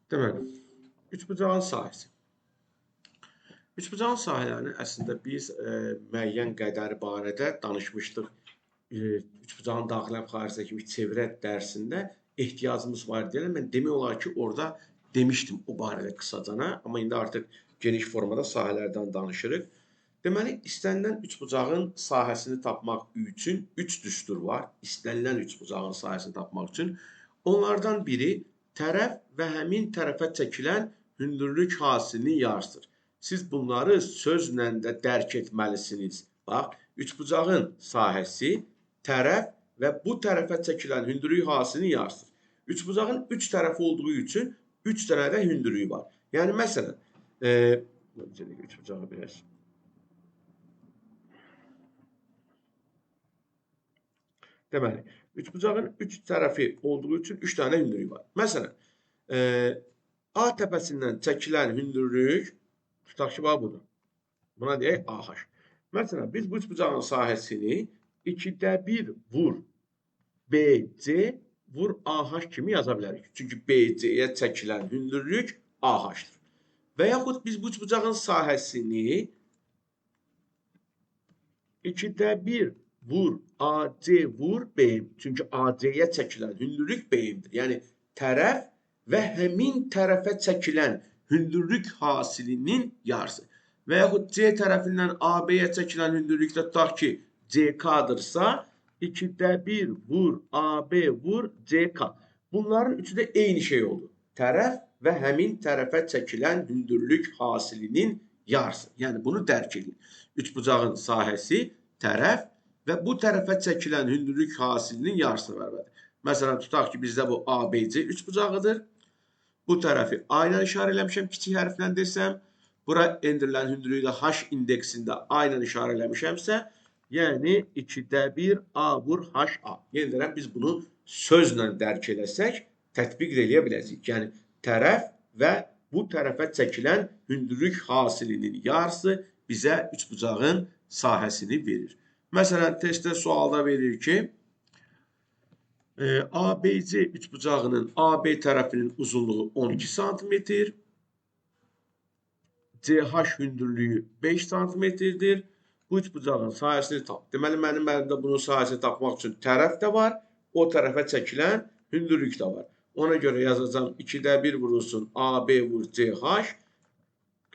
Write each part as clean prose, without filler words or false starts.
Deməli, üçbucağın sahəsi. Üçbucağın sahələrini əslində biz müəyyən qədər barədə danışmışdıq. Üçbucağın daxili və xaricindəki çevrə dərsində ehtiyacımız var deyilən. Mən demək olar ki, orada demişdim o barədə qısacana, amma indi artıq geniş formada sahələrdən danışırıq. Deməli, istənilən üçbucağın sahəsini tapmaq üçün 3 düstur var. İstənilən üçbucağın sahəsini tapmaq üçün. Onlardan biri tərəf və həmin tərəfə çəkilən hündürlük hasilinin yarısıdır. Siz bunları sözlə də dərk etməlisiniz. Bax, üçbucağın sahəsi tərəf və bu tərəfə çəkilən hündürlük hasilinin yarısıdır. Üçbucağın 3 tərəfi olduğu üçün 3 dənə də hündürlüyü var. Yəni, məsələn, üçbucağı biraz. Deməli, üçbucağın 3 tərəfi olduğu üçün 3 dənə hündürlüyü var. Məsələn, A təpəsindən çəkilən hündürlük, tutaq ki, bax budur. Buna deyək AH. Məsələn, biz bu üçbucağın sahəsini 2-də 1 vur BC vur AH kimi yaza bilərik. Çünki BC-yə çəkilən hündürlük AH-dır. Və yaxud biz bu üçbucağın sahəsini 2-də 1 vur AC vur BM. Çünki AC-yə çəkilən hündürlük BM-dir. Yəni, tərəf və həmin tərəfə çəkilən hündürlük hasilinin yarısı. Və yaxud C tərəfindən AB-yə çəkilən hündürlükdə tutaq ki, CK-dırsa, 2-də 1 vur AB vur CK. Bunların üçü də eyni şey oldu. Tərəf və həmin tərəfə çəkilən hündürlük hasilinin yarısı. Yəni, bunu dərk edin. Üçbucağın sahəsi tərəf və bu tərəfə çəkilən hündürlük hasilinin yarısına bərabərdir. Məsələn, tutaq ki, bizdə bu ABC üçbucağıdır. Bu tərəfi A ilə işarə eləmişəm, kiçik hərflə desəm. Bura endirilən hündürlüyü də H indeksində A ilə işarə eləmişəmsə, yəni 2-də 1 A vur HA. Yenə deyirəm, biz bunu sözlə dərk eləsək, tətbiq eləyə biləcəyik. Yəni, tərəf və bu tərəfə çəkilən hündürlük hasilinin yarısı bizə üçbucağın sahəsini verir. Məsələn, testdə sualda verir ki, ABC üçbucağının AB tərəfinin uzunluğu 12 sm, CH hündürlüyü 5 sm-dir. Bu üçbucağın sahəsini tap. Deməli, mənim əlimdə bunun sahəsini tapmaq üçün tərəf də var, o tərəfə çəkilən hündürlük də var. Ona görə yazacağam 2-də 1 vurulsun AB vur CH.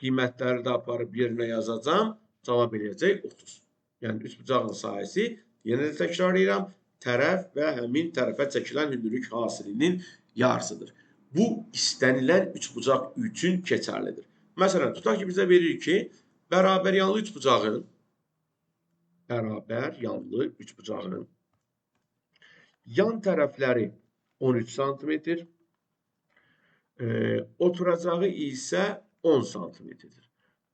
Qiymətləri də aparıb yerinə yazacağam. Cavab eləyəcək 30. Yəni, üçbucağın sahəsi, yenə də təkrarlayıram, tərəf və həmin tərəfə çəkilən hündürlük hasilinin yarısıdır. Bu, istənilən üçbucaq üçün keçərlidir. Məsələn, tutaq ki, bizə verir ki, bərabər yanlı üçbucağın yan tərəfləri 13 sm, oturacağı isə 10 sm-dir.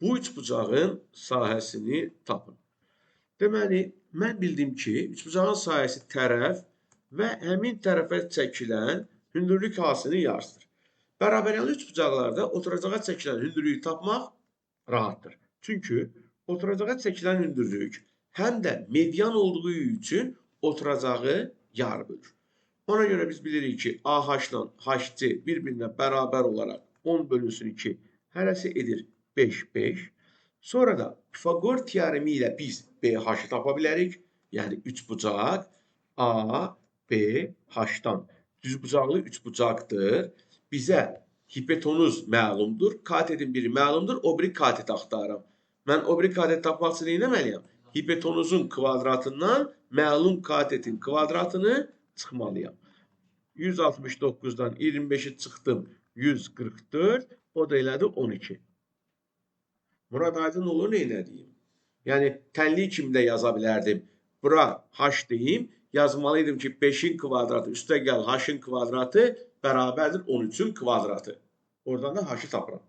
Bu üçbucağın sahəsini tapın. Deməli, mən bildim ki, üçbucağın sahəsi tərəf və həmin tərəfə çəkilən hündürlük hasilinin yarısıdır. Bərabər yanlı üçbucaqlarda oturacağa çəkilən hündürlüyü tapmaq rahatdır. Çünki oturacağa çəkilən hündürlük həm də median olduğu üçün oturacağı yarı bölür. Ona görə biz bilirik ki, AH ilə HC bir-birinə bərabər olaraq 10 bölünsün 2 hərəsi edir 5, 5. Sonra da Pifagor teoremi ilə biz BH-ı tapa bilərik. Yəni, üçbucaq A, B, H-dan düzbucaqlı üçbucaqdır. Bizə hipotenuz məlumdur. Katetin biri məlumdur, o biri katet axtarıram. Mən o biri katet tapmaq üçün nə etməliyəm? Hipotenuzun kvadratından məlum katetin kvadratını çıxmalıyam. 169-dan 25-i çıxdım 144, o da elədi 12. Murad aydın olur, nə elədiyim? Yəni, tənlik kimi də yaza bilərdim. Bura H deyim, yazmalıydım ki, 5-in kvadratı, üstə gəl H-ın kvadratı bərabərdir 13-ün kvadratı. Oradan da H-ı tapıram.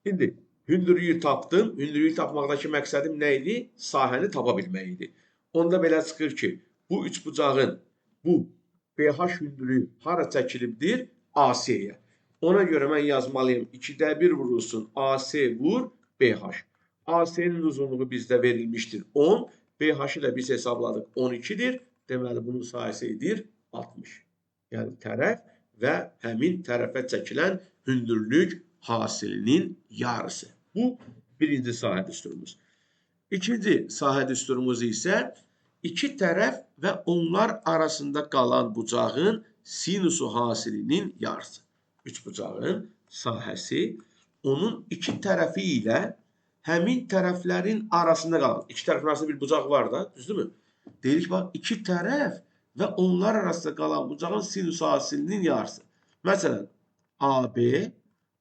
İndi, hündürlüyü tapdım. Hündürlüyü tapmaqdakı məqsədim nə idi? Sahəni tapa bilmək idi. Onda belə çıxır ki, bu üçbucağın bu BH hündürlüyü hara çəkilibdir? AC-yə. Ona görə mən yazmalıyam 2-də 1 vurulsun AC vur BH. AC-nin uzunluğu bizdə verilmişdir 10. BH-ı da biz hesabladıq 12-dir. Deməli, bunun sahəsi edir 60. Yəni, tərəf və həmin tərəfə çəkilən hündürlük hasilinin yarısı. Bu birinci sahə düsturumuz. İkinci sahə düsturumuz isə iki tərəf və onlar arasında qalan bucağın sinusu hasilinin yarısı. Üçbucağın sahəsi onun iki tərəfi ilə həmin tərəflərin arasında qalan, iki tərəfin arasında bir bucaq var da, düzdürmü? Deyirik, bax, iki tərəf və onlar arasında qalan bucağın sinus hasilinin yarısı. Məsələn, AB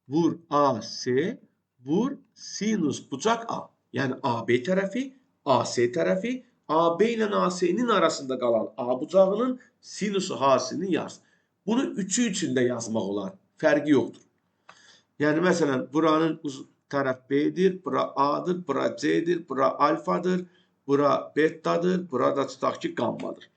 vur AC vur sinus bucaq A. Yəni, AB tərəfi, AC tərəfi, AB ilə AC-nin arasında qalan A bucağının sinusu hasilinin yarısı. Bunu üçü üçün də yazmaq olar. Fərqi yoxdur. Yəni, məsələn, buranın tərəf B-dir, bura A-dır, bura C-dir, bura alfadır, bura betadır, bura da tutaq ki, qammadır.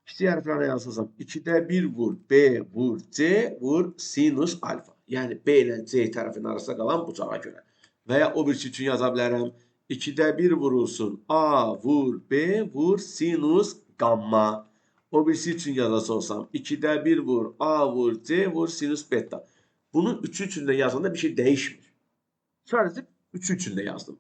Kiçik hərflərlə yazsam, 2-də 1 vur B vur C vur sinus alfa. Yəni, B ilə C tərəfinin arasında qalan bucağa görə. Və ya o birisi üçün yaza bilərəm. 2-də 1 vurulsun A vur B vur sinus qamma. O birisi üçün yazacaq olsam, 2-də 1 vur A vur C vur sinus beta. Bunun üçü üçün də yazanda bir şey dəyişmir. Sadəcə üçü üçün də yazdım.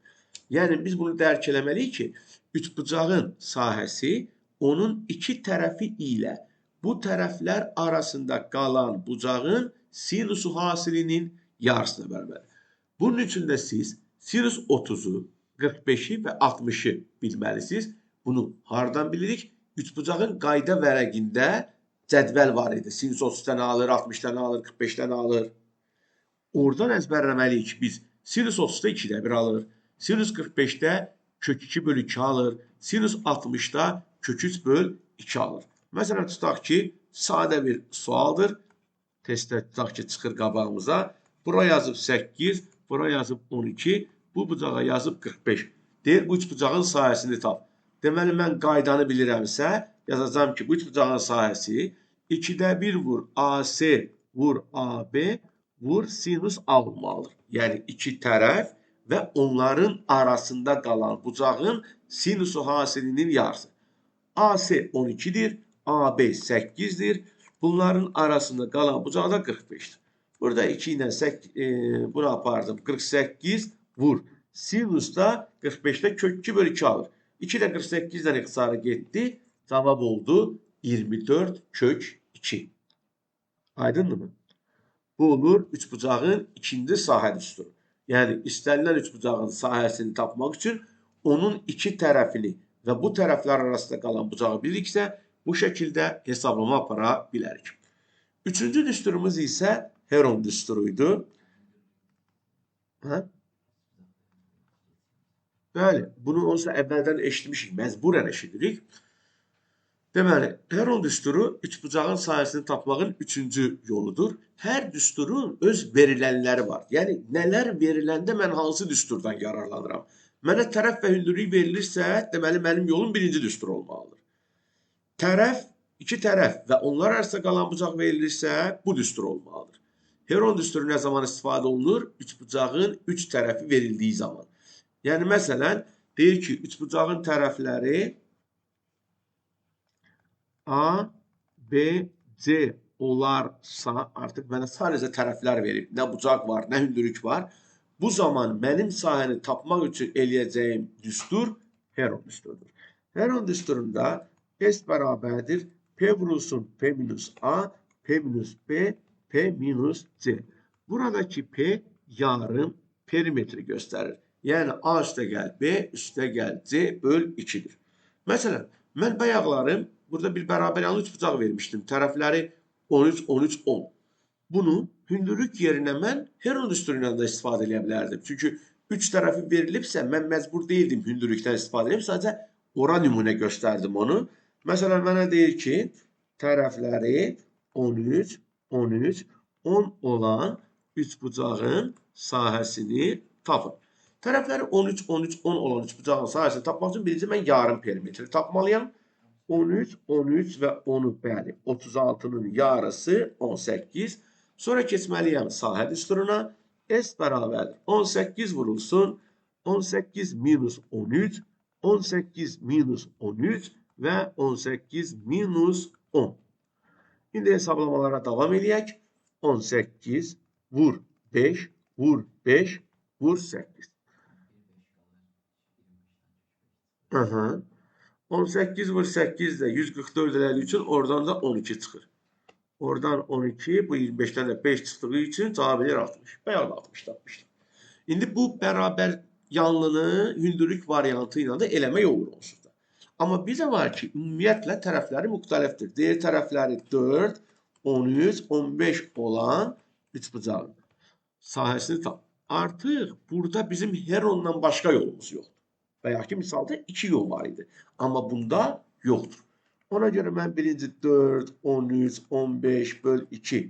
Yəni, biz bunu dərk eləməliyik ki, üçbucağın sahəsi onun iki tərəfi ilə bu tərəflər arasında qalan bucağın sinusu hasilinin yarısına bərabərdir. Bunun üçün də siz sinus 30-u, 45-i və 60-ı bilməlisiniz. Bunu hardan bilirik? Üçbucağın qayda vərəqində cədvəl var idi. Sinus 30-dan alır, 60-dan alır, 45-dən alır. Oradan əzbərləməliyik ki, biz sinus 30-da 2-də 1 alır, sinus 45-də kök 2 bölü 2 alır, sinus 60-da kök 3 böl 2 alır. Məsələn, tutaq ki, sadə bir sualdır. Testdə tutaq ki, çıxır qabağımıza. Bura yazıb 8, bura yazıb 12, bu bucağa yazıb 45. Deyir, bu üç bucağın sahəsini tap. Deməli, mən qaydanı bilirəmsə, yazacağam ki, bu üç bucağın sahəsi 2-də 1 vur AC vur AB vur sinus A olmalıdır. Yəni, iki tərəf və onların arasında qalan bucağın sinusu hasilinin yarısı. AC 12-dir, AB 8-dir. Bunların arasında qalan bucaq da 45-dir. Burada 2 ilə 8, bunu apardım. 48 vur. Sinus da 45-də kök 2 bölü 2 alır. 2 də 48-dən ixtisarı getdi. Cavab oldu 24 kök 2. Aydındır mı? Bu olur üçbucağın ikinci sahə düsturu. Yəni, istənilən üçbucağın sahəsini tapmaq üçün onun iki tərəfini və bu tərəflər arasında qalan bucağı biliriksə, bu şəkildə hesablama apara bilərik. Üçüncü düsturumuz isə Heron düsturuydu. Hə? Bəli, bunu onsuz əvvəldən eşitmişik, məcburən eşidirik. Deməli, Heron düsturu üçbucağın sahəsini tapmağın üçüncü yoludur. Hər düsturun öz verilənləri var. Yəni, nələr veriləndə mən hansı düsturdan yararlanıram? Mənə tərəf və hündürlük verilirsə, deməli, mənim yolum birinci düstur olmalıdır. Tərəf, iki tərəf və onlar arasında qalan bucaq verilirsə, bu düstur olmalıdır. Heron düsturu nə zaman istifadə olunur? Üçbucağın üç tərəfi verildiyi zaman. Yəni, məsələn, deyir ki, üçbucağın tərəfləri A, B, C olarsa, artıq mənə sadəcə tərəflər verib, nə bucaq var, nə hündürlük var. Bu zaman mənim sahəni tapmaq üçün eləyəcəyim düstur Heron düsturudur. Heron düsturunda S bərabərdir P vurulsun P minus A, P minus B, P minus C. Buradakı P yarım perimetri göstərir. Yəni, A üstə gəl B, üstə gəl C böl 2-dir. Məsələn, mən bayaqlarım burada bir bərabər yanlı üçbucaq vermişdim. Tərəfləri 13, 13, 10. Bunu hündürlük yerinə mən Heron düsturu ilə də istifadə edə bilərdim. Çünki üç tərəfi verilibsə, mən məcbur deyildim hündürlükdən istifadə edeyim. Sadəcə ora nümunə göstərdim onu. Məsələn, mənə deyir ki, tərəfləri 13, 13, 10 olan üçbucağın sahəsini tapın. Tərəfləri 13, 13, 10 olan üçbucağın sahəsini tapmaq üçün birinci mən yarım perimetri tapmalıyam. 13, 13 və 10-u bəli, 36-nın yarısı 18. Sonra keçməliyəm sahə düsturuna. S bərabərdir 18 vurulsun. 18 minus 13, 18 minus 13 və 18 minus 10. İndi hesablamalara davam eləyək. 18 vur 5 vur 5 vur 8. Aha. 18 vur 8 də 144 elədiyi üçün oradan da 12 çıxır. Oradan 12, bu 25-dən də 5 çıxdığı üçün cavab edir 60. Bayaq da 60 tapmışdıq. İndi bu bərabər yanlını hündürlük variantı ilə də eləmək olur onsuz da. Amma bizə var ki, ümumiyyətlə tərəfləri müxtəlifdir. Deyir tərəfləri 4, 13, 15 olan üçbucağın sahəsini tap. Artıq burada bizim Herondan başqa yolumuz yoxdur. Bayaqki misalda 2 yol var idi. Amma bunda yoxdur. Ona görə mən birinci 4, 13, 15 böl 2.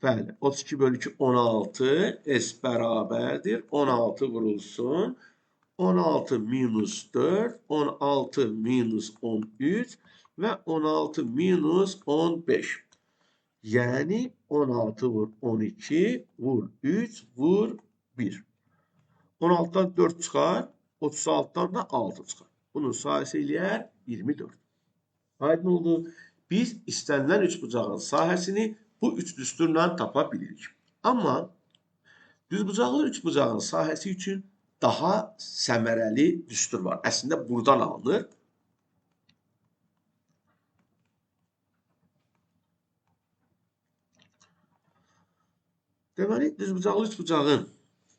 Bəli, 32 böl 2, 16. S bərabərdir. 16 vurulsun. 16 minus 4, 16 minus 13 və 16 minus 15. Yəni 16 vur 12, vur 3, vur 1. 16-dan 4 çıxar, 36-dan da 6 çıxar. Bunun sahəsi eləyər 24. Aydın oldu. Biz istənilən üçbucağın sahəsini bu üç düsturla tapa bilirik. Amma düzbucaqlı üçbucağın sahəsi üçün daha səmərəli düstur var. Əslində buradan alınır. Deməli, düzbucaqlı üçbucağın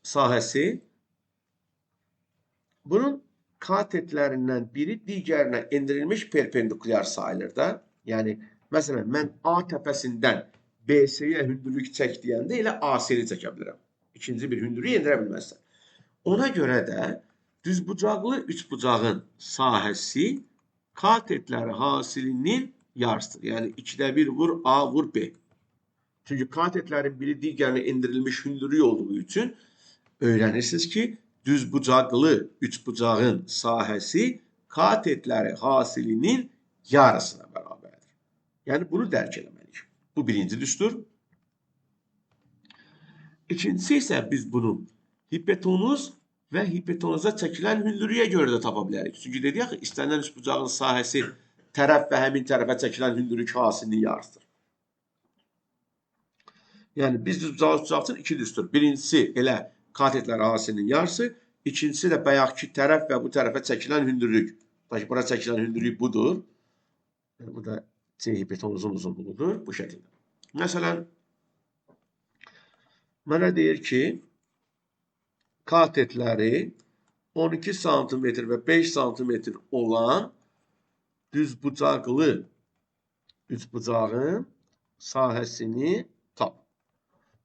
sahəsi bunun katetlərindən biri digərinə endirilmiş perpendikulyar sayılır da. Yəni, məsələn, mən A təpəsindən BC-yə hündürlük çək deyəndə elə AC-ni çəkə bilirəm. İkinci bir hündürlüyü endirə bilməzsən. Ona görə də düzbucaqlı üçbucağın sahəsi katetləri hasilinin yarısıdır. Yəni, 2-də 1 vur A vur B. Çünki katetlərin biri digərinə endirilmiş hündürlük olduğu üçün öyrənirsiniz ki, düzbucaqlı üçbucağın sahəsi katetləri hasilinin yarısına bərabərdir. Yəni, bunu dərk eləməliyik. Bu birinci düstur. İkincisi isə biz bunu hipotenuz və hipotenuza çəkilən hündürlüyə görə də tapa bilərik. Çünki dedik axı, istənilən üçbucağın sahəsi tərəf və həmin tərəfə çəkilən hündürlük hasilinin yarısıdır. Yəni, biz düzbucaqlı üçbucaq üçün iki düstur. Birincisi elə katetlər hasilinin yarısı, ikincisi də bayaqki tərəf və bu tərəfə çəkilən hündürlük. Tutaq ki, bura çəkilən hündürlük budur. Yəni, bu da C hipotenuzun uzunluğudur bu şəkildə. Məsələn, mənə deyir ki, katetləri 12 sm və 5 sm olan düzbucaqlı üçbucağın sahəsini tap.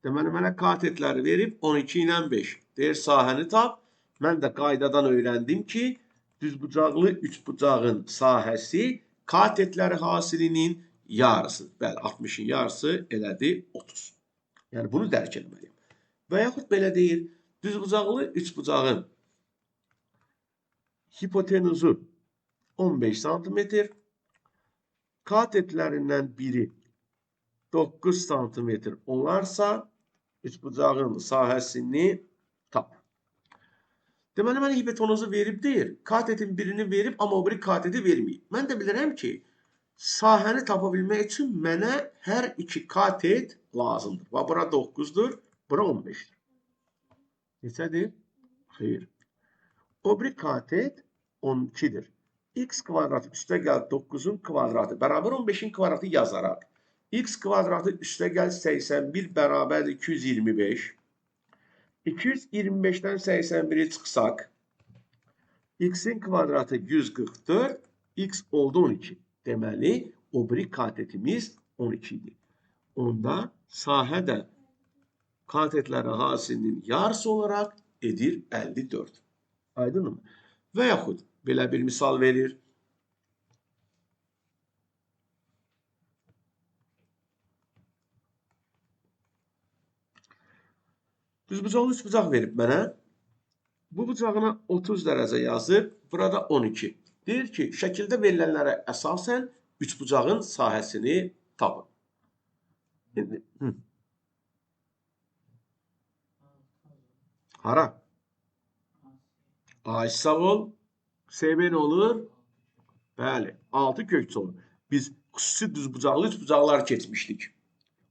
Deməli, mənə katetləri verib 12 ilə 5. Deyir, sahəni tap. Mən də qaydadan öyrəndim ki, düzbucaqlı üçbucağın sahəsi katetləri hasilinin yarısı. Bəli, 60-ın yarısı elədi 30. Yəni, bunu dərk etməliyim. Və yaxud belə deyir, düzbucaqlı üçbucağın hipotenuzu 15 sm, katetlərindən biri 9 sm olarsa, üçbucağın sahəsini tap. Deməli, mənə hipotenuzu verib deyir, katetin birini verib, amma o biri kateti verməyib. Mən də bilirəm ki, sahəni tapa bilmək üçün mənə hər iki katet lazımdır. Və bura 9-dur, bura 15-dir. Neçədir? Xeyr. O biri katet 12-dir. X kvadratı üstə gəl 9-un kvadratı bərabər 15-in kvadratı yazaraq. X kvadratı üstə gəl 81 bərabərdir 225. 225-dən 81-i çıxsaq, x-in kvadratı 144, x oldu 12. Deməli, o biri katetimiz 12 idi. Onda sahə də katetlərin hasilinin yarısı olaraq edir 54. Aydınmı? Və yaxud belə bir misal verir. Düzbucaqlı üçbucaq verib mənə. Bu bucağına 30 dərəcə yazıb, burada 12. Deyir ki, şəkildə verilənlərə əsasən üçbucağın sahəsini tapın. İndi, Hara? Ay, sağ ol. SB nə olur? Bəli, 6 kök olur. Biz Xüsusi düzbucaqlı üçbucaqlar keçmişdik.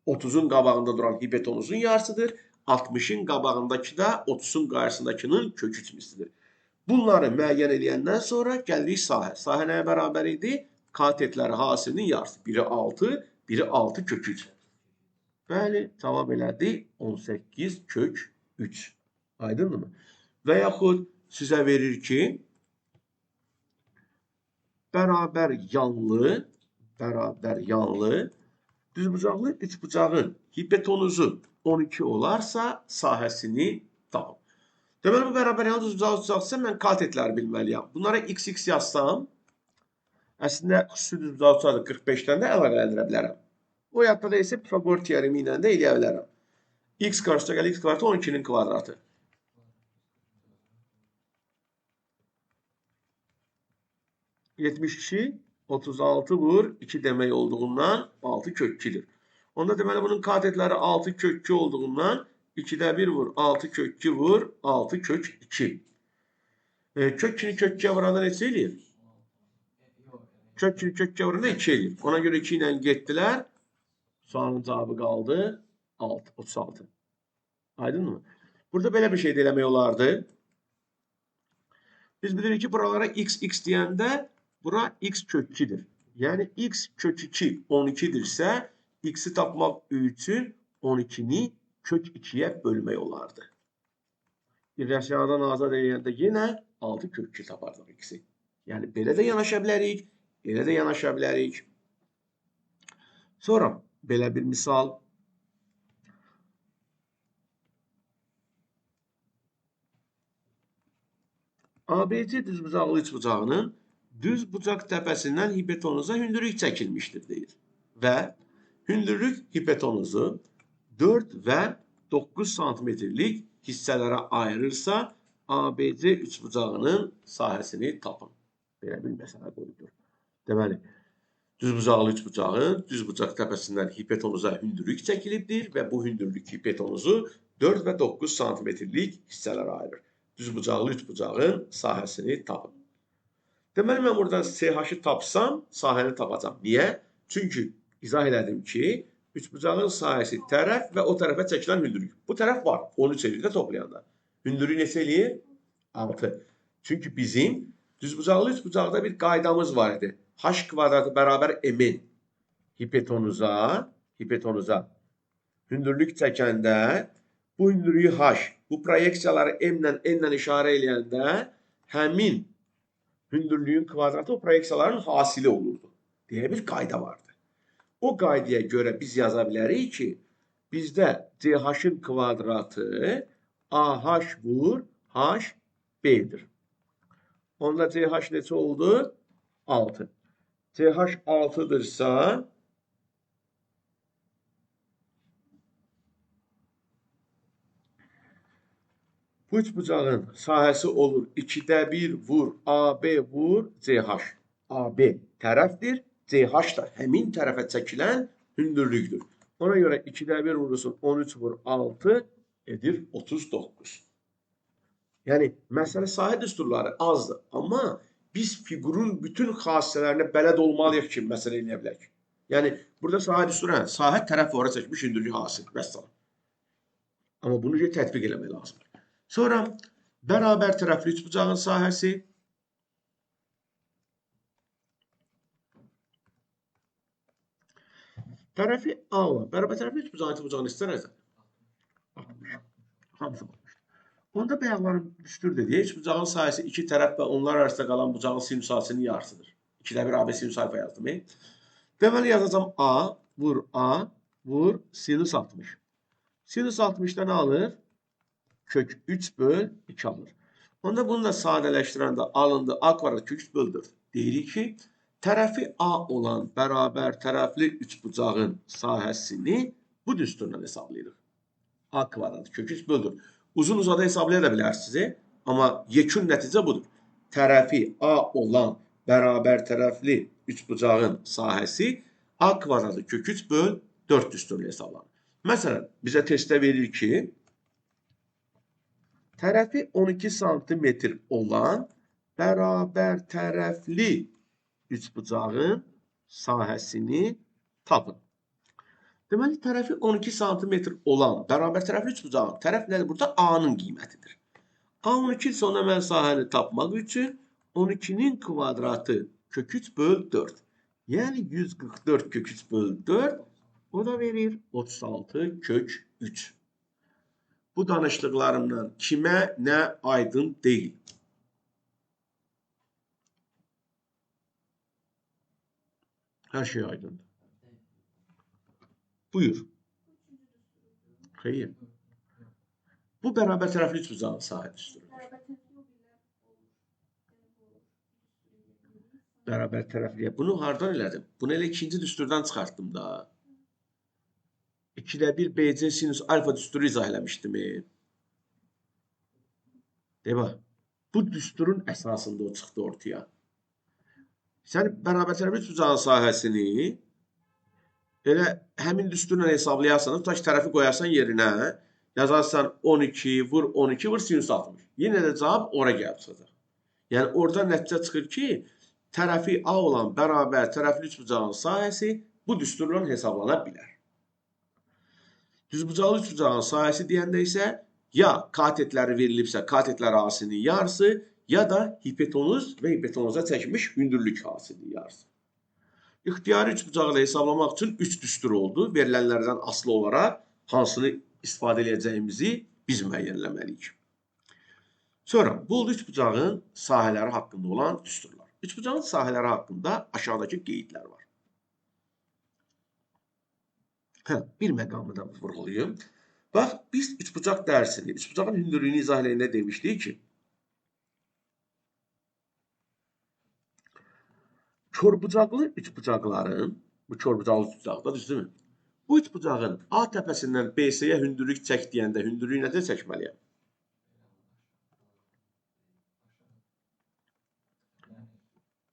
30-un qabağında duran hipotenuzun yarısıdır. 60-ın qabağındakı da 30-un qarşısındakının kök 3 mislidir. Bunları müəyyən eləyəndən sonra gəlirik sahə. Sahə nəyə bərabər idi? Katetləri hasilinin yarısı. Biri 6, biri 6 kök 3. Bəli, cavab elədi 18 kök 3. Aydındır mı? Və yaxud sizə verir ki, bərabər yanlı düzbucaqlı üçbucağın hipotenuzu 12 olarsa sahəsini tapın. Deməli, bu bərabər yanlı düzbucaqlı üçbucaqsa mən katetləri bilməliyəm. Bunlara xx yazsam, əslində xüsusi düzbucaqlı üçbucaqlı 45-dən də əlaqələndirə bilərəm. O yadda da isə Pifagor teoremi ilə də eləyə bilərəm. X qarşıda gəlir, x kvadratı 12-nin kvadratı. ...72, 36 vur 2 demək olduğundan 6 kök 2-dir. Onda deməli bunun katetləri 6 kök 2 olduğundan 2-də 1 vur 6 kök 2 vur 6 kök 2. Kök 2-ni kök 2-yə vuranda neçə eləyir? Kök 2-ni kök 2-yə vuranda 2 eləyir. Ona görə 2 ilə getdilər. Sualın cavabı qaldı 6, 36. Aydın mı? Burada belə bir şey də eləmək olardı. Biz bilirik ki, buralara x, x deyəndə bura x kök 2-dir. Yəni x kök 2 12-dirsə, x-i tapmaq üçün 12-ni kök 2-yə bölmək olardı. İrrasionaldan azad eləyəndə yenə 6 kök 2 tapardıq x-i. Yəni belə də yanaşa bilərik, elə də yanaşa bilərik. Sonra belə bir misal. ABC düzbucaqlı üçbucağının düz bucaq təpəsindən hipotenuza hündürlük çəkilmişdir deyir. Və hündürlük hipotenuzu 4 və 9 santimetrlik hissələrə ayırırsa, ABC üçbucağının sahəsini tapın. Belə bir məsələ qoyulur. Deməli, düzbucaqlı üçbucağın düz bucaq təpəsindən hipotenuza hündürlük çəkilibdir və bu hündürlük hipotenuzu 4 və 9 santimetrlik hissələrə ayırır. Düzbucaqlı üçbucağın sahəsini tapın. Deməli, mən buradan CH-ı tapsam, sahəni tapacam. Niyə? Çünki izah elədim ki, üçbucağın sahəsi tərəf və o tərəfə çəkilən hündürlük. Bu tərəf var, 13 eləyir də toplayanda. Hündürlük neçə eləyir? 6. Çünki bizim düzbucaqlı üçbucaqda bir qaydamız var idi. H kvadratı bərabər M-in hipotenuza hündürlük çəkəndə bu hündürlüyü H, bu proyeksiyaları M-lə N-lə işarə eləyəndə həmin hündürlüyün kvadratı o proyeksiyaların hasili olurdu deyə bir qayda vardı. O qaydaya görə biz yaza bilərik ki, bizdə CH-ın kvadratı AH vur HB-dir. Onda CH neçə oldu? 6. CH 6-dırsa bu üçbucağın sahəsi olur 2-də 1 vur AB vur CH. AB tərəfdir, CH da həmin tərəfə çəkilən hündürlükdür. Ona görə 2-də 1 vurursun 13 vur 6 edir 39. Yəni, məsələ sahə düsturları azdır, amma biz fiqurun bütün xassələrinə bələd olmalıyıq ki, məsələ eləyə bilərik. Yəni, burada sahə düsturu, sahə tərəf ora çəkmiş hündürlük hasil, vəssalam. Amma bunu tətbiq eləmək lazımdır. Sonra bərabər tərəfli üçbucağın sahəsi. Tərəfi A olan bərabər tərəfli üçbucağın istərəsə 60. Hamısı 60. Onda bəyaqların düstur dediyi üçbucağın sahəsi iki tərəf və onlar arasında qalan bucağın sinus hasilinin yarısıdır. 2-də 1 AB sinus alfa yazdım. Deməli yazacağam A vur A vur sinus 60. Sinus 60-da nə alır? Kök 3 böl 2 alır. Onda bunu da sadələşdirəndə alındı A kvadrat kök 3 böl 4. Deyirik ki, tərəfi A olan bərabər tərəfli üçbucağın sahəsini bu düsturla hesablayırıq. A kvadrat kök 3 böl 4. Uzun uzadı hesablaya da bilərsiniz, amma yekun nəticə budur. Tərəfi A olan bərabər tərəfli üçbucağın sahəsi A kvadratı kök 3 böl 4 düsturla hesablanır. Məsələn, bizə testdə verir ki, tərəfi 12 santimetr olan bərabər tərəfli üçbucağın sahəsini tapın. Deməli, tərəfi 12 sm olan bərabər tərəfli üçbucağın tərəf nədir? Burada A-nın qiymətidir. A 12 isə ona mən sahəni tapmaq üçün 12-nin kvadratı kök 3 böl 4. Yəni 144 kök 3 böl 4, o da verir 36 kök 3. Bu danışdıqlarımdan kimə nə aydın deyil. Hər şey aydındır. Buyur. Xeyr. Bu bərabər tərəfli üçbucağın sahə düsturudur. Bərabər tərəfliyə. Bunu hardan elədim? Bunu elə ikinci düsturdan çıxartdım da. 2-də 1 BC sinus alfa düsturu izah eləmişdim. De bax, bu düsturun əsasında o çıxdı ortaya. Sən bərabər tərəfli üçbucağın sahəsini elə həmin düsturla hesablayarsan, tutaq ki, tərəfi qoyarsan yerinə, yazarsan 12 vur 12 vur sinus 60. Yenə də cavab ora gəlib çıxacaq. Yəni, orada nəticə çıxır ki, tərəfi A olan bərabər tərəfli üçbucağın sahəsi bu düsturla hesablana bilər. Düzbucaqlı üçbucağın sahəsi deyəndə isə ya katetləri verilibsə, katetlər hasilinin yarısı, ya da hipotenuz və hipotenuza çəkmiş hündürlük hasilinin yarısı. İxtiyari üçbucağı da hesablamaq üçün 3 düstur oldu. Verilənlərdən asılı olaraq hansını istifadə edəcəyimizi biz müəyyənləməliyik. Sonra, bu oldu üçbucağın sahələri haqqında olan düsturlar. Üçbucağın sahələri haqqında aşağıdakı qeydlər var. Bir məqamı da vurğulayım. Bax, biz üçbucaq dərsini, üçbucağın hündürlüyünü izah eləyəndə demişdik ki, korbucaqlı üçbucaqların, bu korbucaqlı üçbucaqda düzdürmü? Bu üçbucağın A təpəsindən BC-yə hündürlük çək deyəndə hündürlüyü necə çəkməliyəm?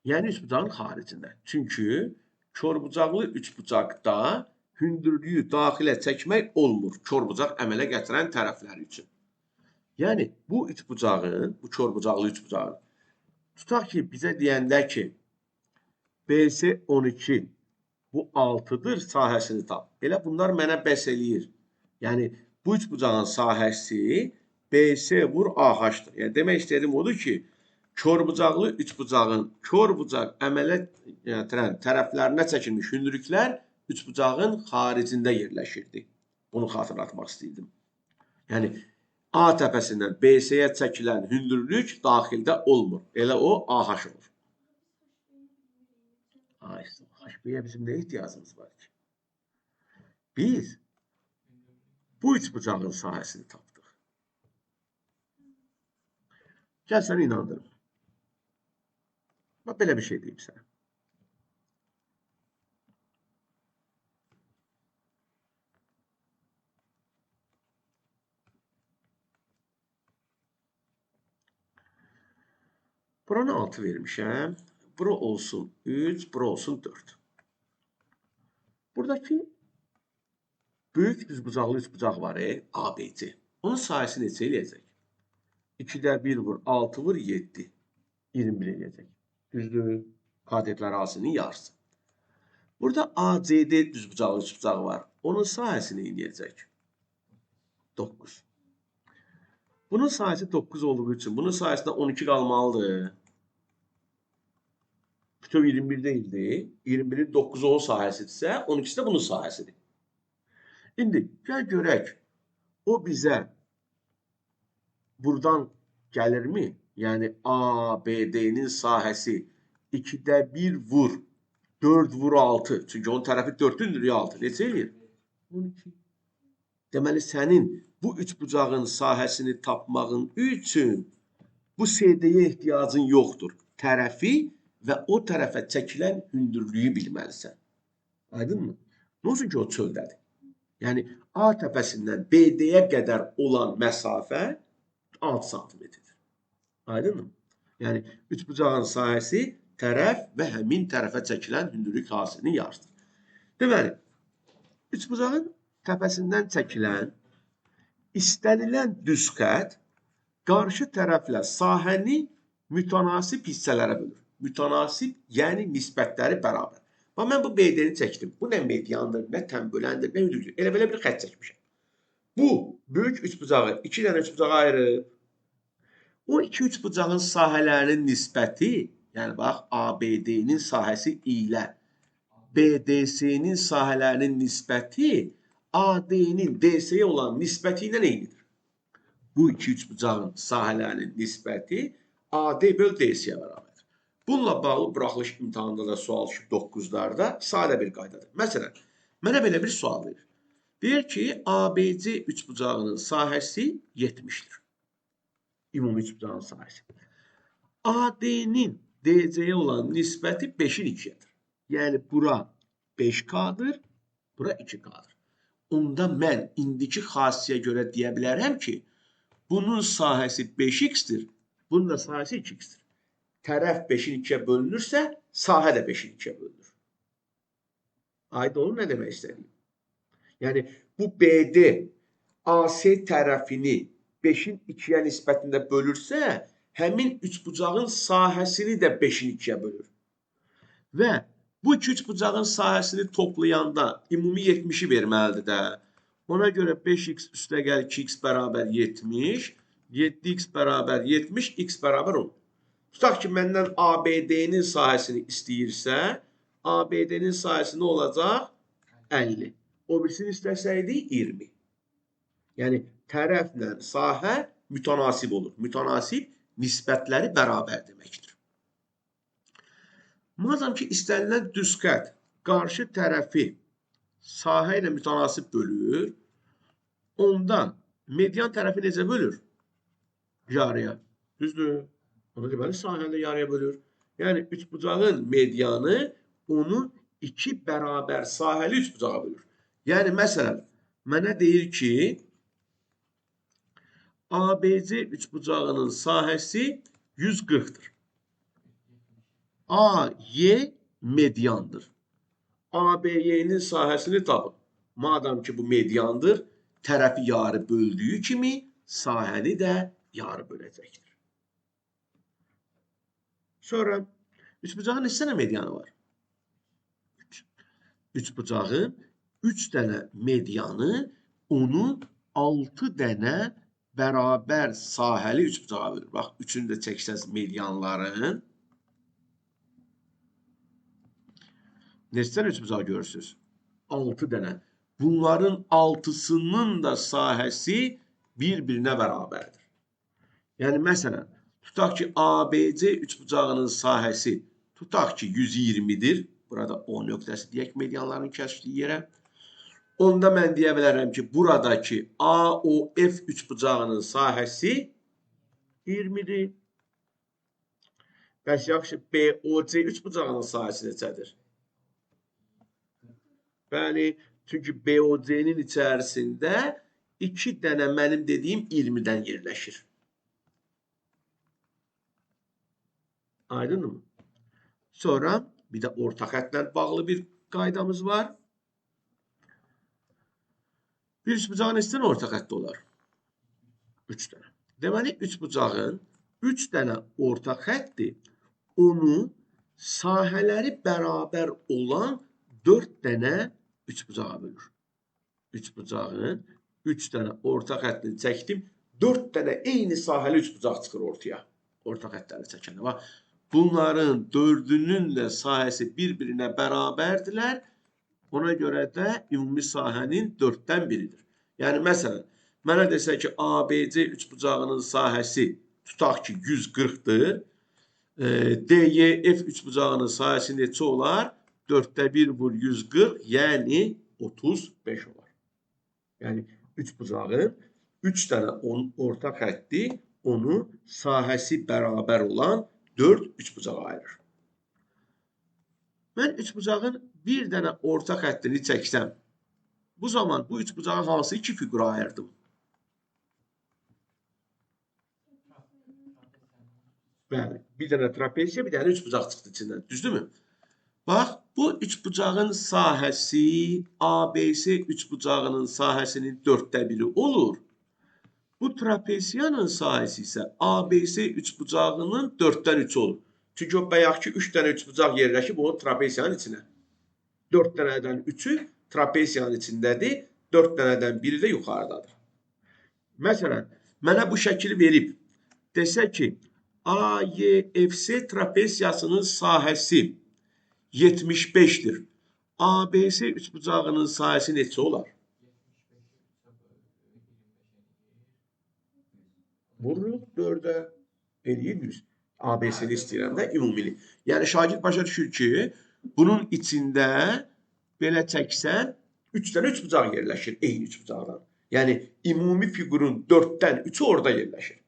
Yəni üçbucağın xaricində. Çünki korbucaqlı üçbucaqda hündürlüyü daxilə çəkmək olmur korbucaq əmələ gətirən tərəfləri üçün. Yəni bu üçbucağın, bu korbucaqlı üçbucağın, tutaq ki, bizə deyəndə ki, BC 12, bu 6-dır, sahəsini tap. Elə bunlar mənə bəs eləyir. Yəni, bu üçbucağın sahəsi BC vur AH-dır. Yəni, demək istədiyim odur ki, korbucaqlı üçbucağın korbucaq əmələ gətirən tərəflərinə çəkilmiş hündürlüklər üçbucağın xaricində yerləşirdi. Bunu xatırlatmaq istəyirdim. Yəni, A təpəsindən BC-yə çəkilən hündürlük daxildə olmur. Elə o AH olur. HB-yə bizim nə ehtiyacımız var ki? Biz bu üçbucağın sahəsini tapdıq. Gəl səni inandırım. Bax, belə bir şey deyim sənə. Buranı 6 vermişəm. Bura olsun 3, bura olsun 4. Buradakı böyük düzbucaqlı üçbucaq var, ABC. Onun sahəsi neçə eləyəcək? 2-də 1 vur, 6 vur, 7. 21 eləyəcək. Düzdür? Katetlər hasilinin yarısı. Burada ACD düzbucaqlı üçbucaq var. Onun sahəsi nə eləyəcək? 9. Bunun sahəsi 9 olduğu üçün bunun sahəsində 12 qalmalıdır. Bütöv 21 deyildi. 21-in 9-u onun sahəsidirsə, 12-si də bunun sahəsidir. İndi gəl görək, o bizə buradan gəlirmi? Yəni ABD-nin sahəsi 2-də 1 vur, 4 vur 6. Çünki onun tərəfi 4-ün hündürlüyü 6. Neçə eləyir? 12. Deməli, sənin bu üçbucağın sahəsini tapmağın üçün bu CD-yə ehtiyacın yoxdur. Tərəfi və o tərəfə çəkilən hündürlüyü bilməlisən. Aydınmı? Nə olsun ki, o çöldədir. Yəni, A təpəsindən BD-yə qədər olan məsafə 6 santimetrdir. Aydınmı? Yəni, üçbucağın sahəsi tərəf və həmin tərəfə çəkilən hündürlük hasilinin yarısıdır. Deməli, üçbucağın təpəsindən çəkilən istənilən düz xətt qarşı tərəflə sahəni mütənasib hissələrə bölür. Mütənasib, yəni nisbətləri bərabər. Bax, mən bu BD-ni çəkdim. Bu nə mediandır, nə tənböləndir, nə hüdürdür. Elə belə bir xətt çəkmişəm. Bu böyük üçbucağı iki dənə üçbucağa ayırıb. O iki üçbucağın sahələrinin nisbəti, yəni bax, ABD-nin sahəsi ilə BDC-nin sahələrinin nisbəti AD-nin DC-yə olan nisbəti ilə eynidir. Bu iki üçbucağın sahələrinin nisbəti AD böl DC-yə bərabərdir. Bununla bağlı buraxılış imtahanında da sual düşüb 9-larda sadə bir qaydadır. Məsələn, mənə belə bir sual verir. Deyir ki, ABC üçbucağının sahəsi 70-dir. Ümumi üçbucağın sahəsi. AD-nin DC-yə olan nisbəti 5-in 2-yədir. Yəni, bura 5K-dır, bura 2K-dır. Onda mən indiki xassəyə görə deyə bilərəm ki, bunun sahəsi 5X-dir, bunun da sahəsi 2X-dir. Tərəf 5-in 2-yə bölünürsə, sahə də 5-in 2-yə bölünür. Aydın olur, nə demək istədiyim? Yəni, bu BD AC tərəfini 5-in 2-yə nisbətində bölürsə, həmin üçbucağın sahəsini də 5-in 2-yə bölür. Və bu iki üçbucağın sahəsini toplayanda ümumi 70-i verməlidir də. Ona görə 5x üstəgəl 2x bərabər 70, 7x bərabər 70, x bərabər 10. Tutaq ki, məndən ABD-nin sahəsini istəyirsə, ABD-nin sahəsi nə olacaq? 50. O birisini istəsəydi 20. Yəni, tərəflə sahə mütənasib olur. Mütənasib nisbətləri bərabər deməkdir. Madam ki, istənilən düz xətt qarşı tərəfi sahə ilə mütənasib bölür, onda median tərəfi necə bölür? Yarıya. Düzdür? Ona deməli, sahəni də yarıya bölür. Yəni, üçbucağın medianı onu iki bərabər sahəli üçbucağa bölür. Yəni, məsələn, mənə deyir ki, ABC üçbucağının sahəsi 140-dır. AY mediandır. ABY-nin sahəsini tapın. Madam ki, bu mediandır, tərəfi yarı böldüyü kimi sahəni də yarı böləcəkdir. Sonra, üçbucağın neçə dənə medianı var? 3. Üçbucağın 3 dənə medianı onu 6 dənə bərabər sahəli üçbucağa bölür. Bax, üçünü də çəksəz medianların. Neçə dənə üçbucaq görürsünüz? 6 dənə. Bunların 6-sının da sahəsi bir-birinə bərabərdir. Yəni, məsələn, tutaq ki, ABC üçbucağının sahəsi, tutaq ki, 120-dir. Burada O nöqtəsi deyək medianların kəsdiyi yerə. Onda mən deyə bilərəm ki, buradakı AOF üçbucağının sahəsi 20-dir. Bəs yaxşı, BOC üçbucağının sahəsi neçədir? Bəli, çünki BOC-nin içərisində 2 dənə mənim dediyim 20-dən yerləşir. Aydınmı? Sonra bir də orta xəttlə bağlı bir qaydamız var. Bir üçbucağın neçə dənə orta xətti olar? 3 dənə. Deməli, üçbucağın 3 dənə orta xətti onu sahələri bərabər olan 4 dənə üçbucağa bölür. Üçbucağın 3 dənə orta xəttini çəkdim. 4 dənə eyni sahəli üçbucaq çıxır ortaya. Orta xəttləri çəkəndə. Bax, bunların 4-ünün də sahəsi bir-birinə bərabərdirlər. Ona görə də ümumi sahənin 4-dən biridir. Yəni, məsələn, mənə desə ki, ABC üçbucağının sahəsi tutaq ki, 140-dır. DYF üçbucağının sahəsi neçə olar? 4-də 1 vur 140, yəni 35 olar. Yəni, üçbucağın 3 dənə orta xətti onu sahəsi bərabər olan 4 üçbucağa ayırır. Mən üçbucağın bir dənə orta xəttini çəksəm, bu zaman bu üçbucağı hansı iki fiqura ayırdım? Bəli, bir dənə trapesiya, bir dənə üçbucaq çıxdı içindən. Düzdürmü? Bax, bu üçbucağın sahəsi ABC üçbucağının sahəsinin 4-də 1-i olur. Bu trapesiyanın sahəsi isə ABC üçbucağının 4-dən 3-ü olur. Çünki o bayaqki 3 dənə üçbucaq yerləşib o trapesiyanın içinə. 4 dənədən 3-ü trapesiyanın içindədir, 4 dənədən biri də yuxarıdadır. Məsələn, mənə bu şəkili verib, desə ki, AYFC trapesiyasının sahəsi 75-dir. ABC üçbucağının sahəsi neçə olar? Vururuq 4-ə, eləyir 100. ABC-ni istəyirəm də ümumili. Yəni, şagird başa düşür ki, bunun içində belə çəksən, 3 dənə üçbucaq yerləşir, eyni üçbucaqdan. Yəni, ümumi fiqurun 4-dən 3-ü orada yerləşir.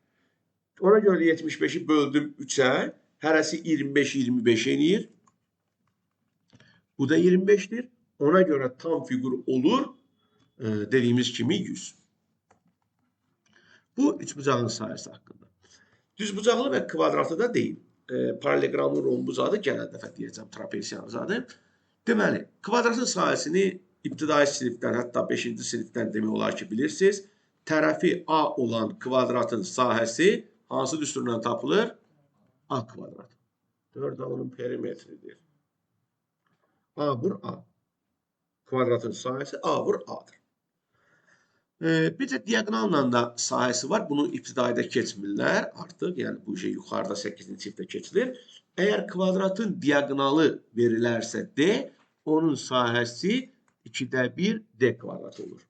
Ona görə də 75-i böldüm 3-ə, hərəsi 25, 25 eləyir. Bu da 25-dir. Ona görə tam fiqur olur, dediyimiz kimi 100. Bu, üçbucağın sahəsi haqqında. Düzbucaqlı və kvadratı da deyil. Parallelegramın rombu zadı, gələn dəfə deyəcəm, trapesiyanın zadı. Deməli, kvadratın sahəsini ibtidai sinifdən, hətta 5-ci sinifdən demək olar ki, bilirsiniz. Tərəfi A olan kvadratın sahəsi hansı düsturla tapılır? A kvadrat. 4 A-nın perimetridir. A vur A. Kvadratın sahəsi A vur A-dır. Bir də diaqonalla da sahəsi var. Bunu ibtidaida keçmirlər artıq. Yəni, bu şey yuxarıda 8-ci sinifdə keçilir. Əgər kvadratın diaqonalı verilərsə D, onun sahəsi 2-də 1 D kvadratı olur.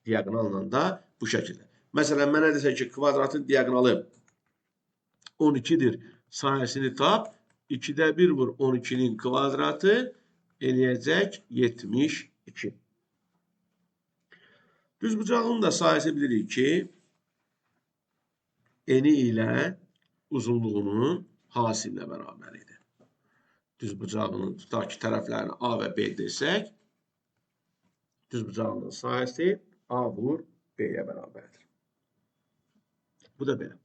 Diaqonalla da bu şəkildə. Məsələn, mənə desə ki, kvadratın diaqonalı 12-dir. Sahəsini tap. 2-də 1 vur 12-nin kvadratı eləyəcək 72. Düzbucağın da sahəsi bilirik ki, eni ilə uzunluğunun hasilinə bərabər idi. Düzbucağının tutaq ki, tərəflərini A və B desək, düzbucağının sahəsi A vur B-yə bərabərdir. Bu da belə.